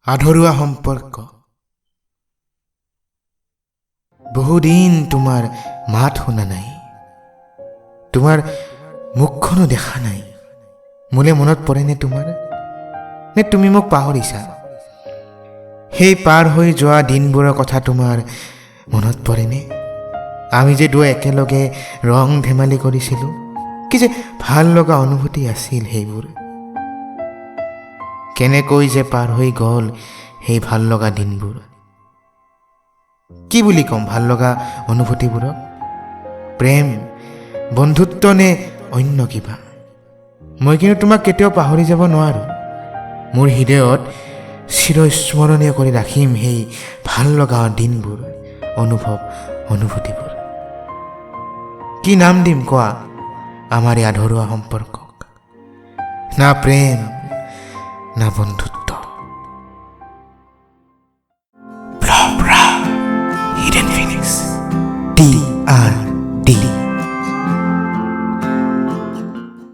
আধৰুৱা সম্পৰ্ক। বহুদিন তোমাৰ মাত শুনা নাই, তোমাৰ মুখখনো দেখা নাই। মোলৈ মনত পৰেনে তোমাৰ, নে তুমি মোক পাহৰিছা? সেই পাৰ হৈ যোৱা দিনবোৰৰ কথা তোমাৰ মনত পৰেনে? আমি যে দুয়ো একেলগে ৰং ধেমালি কৰিছিলোঁ, কি যে ভাল লগা অনুভূতি আছিল সেইবোৰ। কেনেকৈ যে পাৰ হৈ গ'ল সেই ভাল লগা দিনবোৰ। কি বুলি ক'ম ভাল লগা অনুভূতিবোৰক? প্ৰেম, বন্ধুত্ব নে অন্য কিবা? মই কিন্তু তোমাক কেতিয়াও পাহৰি যাব নোৱাৰোঁ। মোৰ হৃদয়ত চিৰস্মৰণীয় কৰি ৰাখিম সেই ভাল লগা দিনবোৰ, অনুভৱ অনুভূতিবোৰ। কি নাম দিম কোৱা আমাৰ এই আধৰুৱা সম্পৰ্কক? না প্ৰেম, না বন্ধুত্ব।